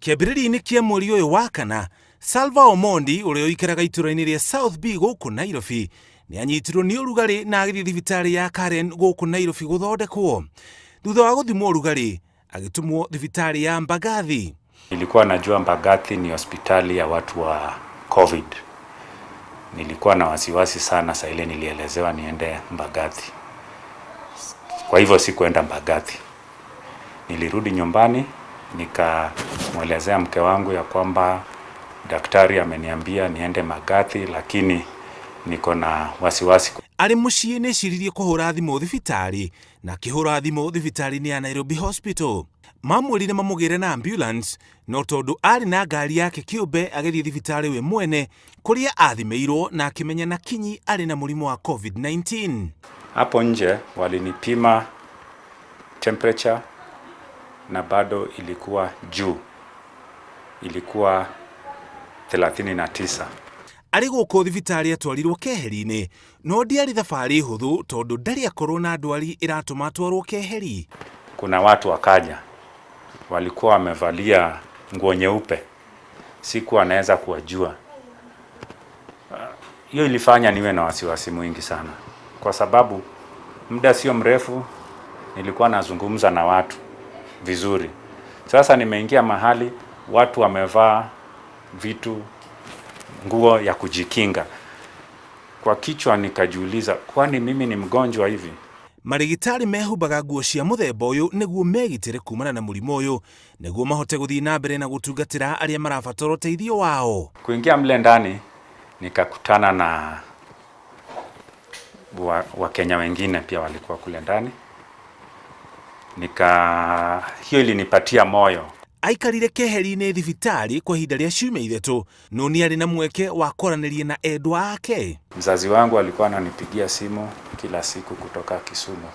Kĩambĩrĩria-inĩ kĩa mweri ũyũ wa kana, Salva Omondi ũrĩa ũikaraga itũra-inĩ rĩa South B gũkũ Nairobi nĩ anyitirwo nĩ ũrugarĩ na agĩthiĩ thibitarĩ ya Karen gũkũ Nairobi gũthondekwo. Thutha wa gũthimwo ũrugarĩ, agĩtũmwo thibitarĩ ya Mbagathi. Nilikuwa najua Mbagathi ni hospitali ya watu wa COVID. Nilikuwa na wasiwasi sana saa ile nilielezewa niende Mbagathi. Kwa hivyo sikuenda Mbagathi. Nilirudi nyumbani nikamwelezea mke wangu ya kwamba daktari ameniambia niende Mbagathi, lakini niko na wasiwasi. Arĩ mũciĩ nĩ eciririe kũhũra thimũ thibitarĩ na akĩhũra thimũ thibitarĩ-inĩ ya Nairobi Hospital. Mamwĩrire mamũgĩre na ambulance, no tondũ arĩ na ngari yake kĩũmbe agĩthiĩ thibitarĩ we mwene kũrĩa athimĩirwo na akĩmenya na kinyi arĩ na mũrimũ wa COVID-19. Hapo nje walinipima temperature na bado ilikuwa juu, ilikuwa 39. Arĩ gũkũ thibitarĩ atwarirwo keheri-inĩ, no ndiarĩ thabarĩ hũthũ tondũ ndarĩ akorwo na ndwari ĩratũma atwarwo keheri. Kuna watu wakaja, walikuwa wamevalia nguo nyeupe, sikuwa naweza kuwajua. Hiyo ilifanya niwe na wasiwasi mwingi sana, kwa sababu muda sio mrefu nilikuwa nazungumza na watu vizuri. Sasa nimeingia mahali watu wamevaa vitu, nguo ya kujikinga. Kwa kichwa nikajiuliza, kwani mimi ni mgonjwa hivi? Marigitari mehumbaga nguo cia mũthemba ũyũ nĩguo megitĩre kumana na mũrimũ ũyũ nĩguo mahote gũthiĩ na mbere na gũtungatĩra arĩa marabatara ũteithio wao. Kuingia mle ndani nikakutana na Wakenya wengine pia walikuwa kule ndani. Hiyo ilinipatia moyo. Aikarire keheri-inĩ thibitarĩ kwa ihinda rĩa ciumia 3, no nĩ arĩ na mweke wa kwaranĩria na endwa ake. Mzazi wangu alikuwa ananipigia simu kila siku kutoka Kisumu.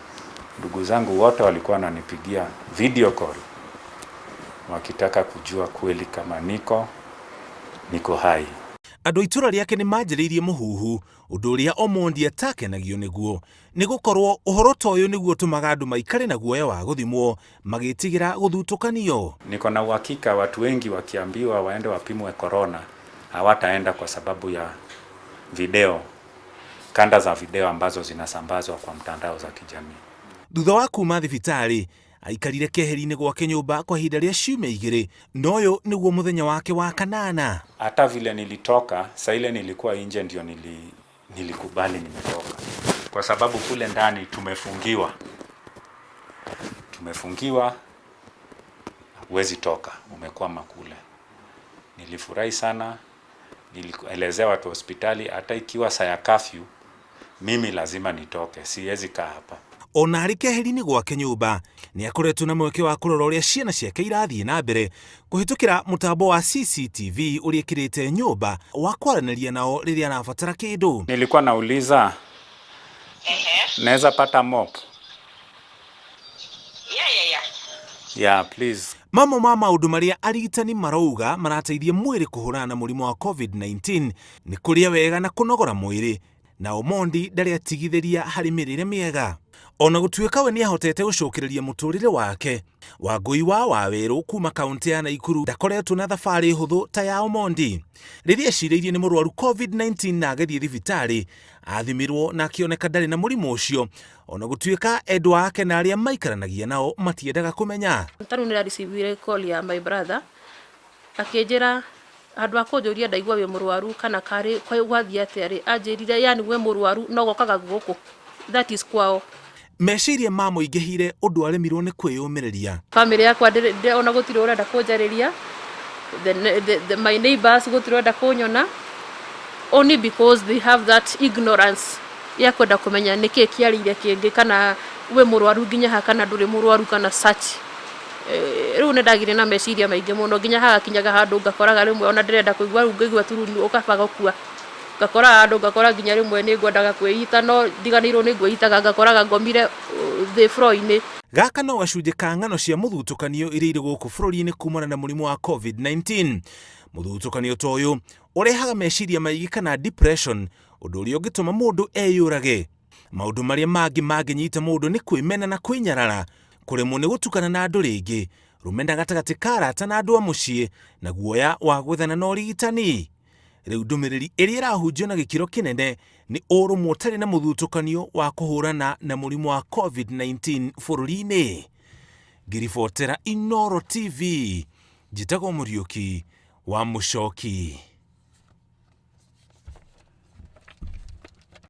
Ndugu zangu wote walikuwa wananipigia video call wakitaka kujua kweli kama niko hai. Andũ a itũra rĩake nĩ manjĩrĩirie mũhuhu, ũndũ ũrĩa Omondi atakenagio nĩguo, nĩ gũkorwo ũhoro ta ũyũ nĩguo ũtũmaga andũ maikare na guoya wa gũthimwo magĩtigĩra gũthutũkanio. Niko na uhakika watu wengi wakiambiwa waende wapimwe corona hawataenda kwa sababu ya video, kanda za video ambazo zinasambazwa kwa mtandao za kijamii. Thutha wa kuma thibitarĩ, aikarire keheri-inĩ gwake nyũmba kwa ihinda rĩa ciumia 2, na ũyũ nĩguo mũthenya wake wa kanana. Hata vile nilitoka, saa ile nilikuwa nje ndio nilikubali nimetoka. Kwa sababu kule ndani tumefungiwa. Tumefungiwa, huwezi toka, umekwama kule. Nilifurahi sana, nilielezea watu hospitali hata ikiwa saa ya curfew, mimi lazima nitoke, siwezi kaa hapa. Ona arĩ keheri-inĩ gwake nyũmba nĩ akoretwo na mweke wa kũrora ũrĩa ciana ciake irathiĩ na mbere kũhĩtũkĩra mũtambo wa CCTV ũrĩa ĩkĩrĩte nyũmba wa kwaranĩria nao rĩrĩa arabatara kĩndũ. Nilikuwa nauliza, naweza pata mop? Yeah. Yeah, please. Mamwe ma maũndũ marĩa arigitani marauga marateithia mwĩrĩ kũhũrana na mũrimũ wa COVID-19 nĩ kũrĩa wega na kũnogora mwĩrĩ, na Omondi ndarĩ atigithĩria harĩ mĩrĩre mĩega. Ona gũtuĩka we nĩahotete gũcokereria mũtũrĩre wake, Wangũi wa Wawerũ kuma kaũntĩ ya Naikuru ndakoretwo na thabarĩ hũthũ ta ya Omondi. Rĩrĩa ecirĩirie nĩ mũrwaru COVID-19 na agĩthiĩ thibitarĩ, athimirwo na akĩoneka ndarĩ na mũrimũ ũcio, ona gũtuĩka endwa ake na arĩa maikaranagia nao matiendaga kũmenya. Ta rĩu nĩraricivire call ya my brother akĩnjĩra handũ ha kũnjũria ndaigua wĩ mũrwaru kana karĩ gwathiĩ atĩa rĩ, anjĩrire yani we mũrwaru no gokaga gũkũ, that is kwao. Meciria mamũingĩhire ũndũ aremirwo nĩ kwĩyũmĩrĩria. Family yakwa ona gũtirĩ ũrenda kũnjarĩria, my neighbors gũtirĩ ũrenda kũnyona, only because they have that ignorance ya kwenda kũmenya nĩkĩ kĩarĩire kĩngĩ, kana wĩ mũrwaru nginya ha kana ndũrĩ mũrwaru kana such. Rĩu nĩ ndagire na meciria maingĩ mũno nginya hagakinyaga handũ ngakoraga rĩmwe ona ndĩrenda kũigua rĩu ngaigua turu ũkaba gũkua. Ngakora handũ ngakora nginya rĩmwe nĩ ngwendaga kwĩita no ndiganĩirwo nĩ ngwĩitaga, ngakoraga ngomire thĩ floor-inĩ. Gaka no gacunjĩ ka ng'ano cia mũthutũkanio iria irĩ gũkũ bũrũri-inĩ kumana na mũrimũ wa COVID-19. Mũthutũkanio ta ũyũ ũrehaga meciria maingĩ kana depression, ũndũ ũrĩa ũngĩtũma mũndũ eyũrage. Maũndũ marĩa mangĩ mangĩnyita mũndũ nĩ kwĩmena na kwĩnyarara, kũremwo nĩ gũtukana na andũ rĩngĩ, Rũmena gatagatĩ ka arata na andũ a mũciĩ, na guoya wa gwethana na ũrigitani. Rĩu ndũmĩrĩri ĩrĩa ĩrahunjio na gĩkĩro kĩnene nĩ ũrũmwe ũtarĩ na mũthutũkanio wa kũhũrana na mũrimũ wa COVID-19 bũrũri-inĩ. Ngĩribotera Inooro TV, njĩtagwo Mũriũki wa Mũcoki.